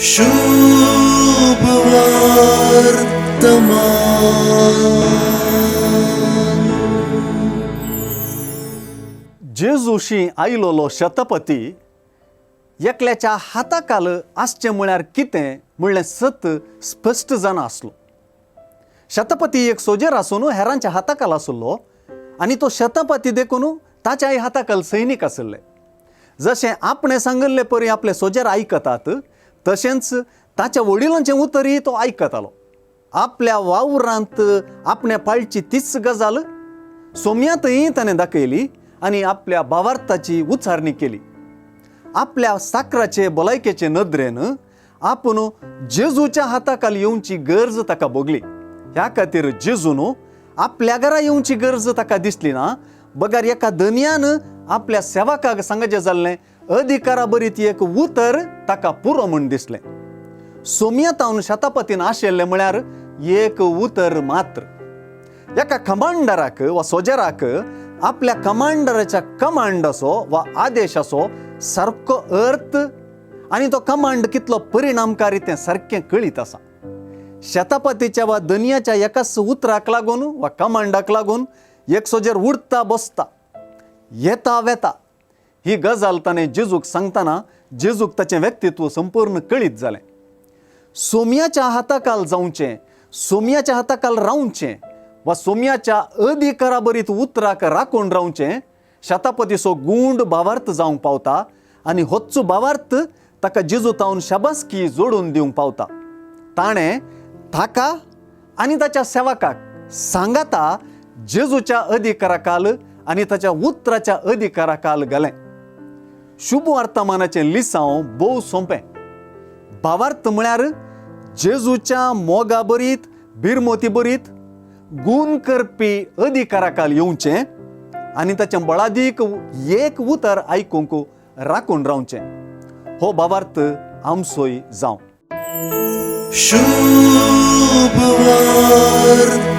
शुभ वर्तमान. जेजूशी आयलोलो शतपती एकल्याच्या हाताकाल आसचें म्हळ्यार कितें म्हणलें सत स्पश्ट जाणा आसलो. शतपती एक सोजेर आसून हेरांच्या हाताकाल आसलो आनी तो शतपती देखून ताच्याय हाताकाल सैनीक आशिल्ले. जशें आपणें सांगिल्ले परी आपले सोजेर आयकतात तशेंच ताच्या वडिलांचें उतरय तो आयकतालो. आपल्या वावरांत आपणें पाळची तीच गजाल सोम्यांतय ताणें दाखयली आनी आपल्या भावार्थाची उच्चारणी केली. आपल्या साकराचे भलायकेचे नदरेन आपूण जेजूच्या हाताखाल येवची गरज ताका भोगली. ह्या खातीर जेजून आपल्या घरा येवची गरज ताका दिसली ना, बगर एका धनयान आपल्या सेवकाक सांगचें जाल्लें अधिकारा बरीत एक उतर ताका पुरो म्हूण दिसलें. सोमयेतावन शतापतीन आशिल्लें म्हळ्यार एक उतर मात्र. एका कमांडराक वा सोजराक आपल्या कमांडराच्या कमांडाचो वा आदेशाचो सारको अर्थ आनी तो कमांड कितलो परिणामकारी तें सारकें कळीत आसा. शतापतीच्या वा दनयाच्या एकाच उतराक लागून वा कमांडाक लागून एक सोजेर उडता बसता येता वेता ही गजाल ताणें जेजूक सांगतना जेजूक ताचें व्यक्तित्व संपूर्ण कळीत जालें. सोम्याच्या हाताकाल जावचें, सोम्याच्या हाताकाल रावचें वा सोम्याच्या अधिकारा बरीत उतराक राखून रावचें शतापतीचो गूंड भावार्थ जावंक पावता आनी होच भावार्थ ताका जेजू तावन शाबासकी जोडून दिवंक पावता. ताणें ताका आनी ताच्या सेवकाक सांगाता जेजूच्या अधिकाराकाल आनी ताच्या उतराच्या अधिकाराकाल घालें. शुभ वर्तमानाचें लिसांव भोव सोंपें. भावार्थ म्हळ्यार जेजूच्या मोगा बरीत बिरमोती बरीत गूण करपी अधिकाराकाल येवचें आनी ताचें बळादीक एक उतर आयकूंक राखून रावचें. हो भावार्थ आमचोय जावं. शुभ वर्तमान.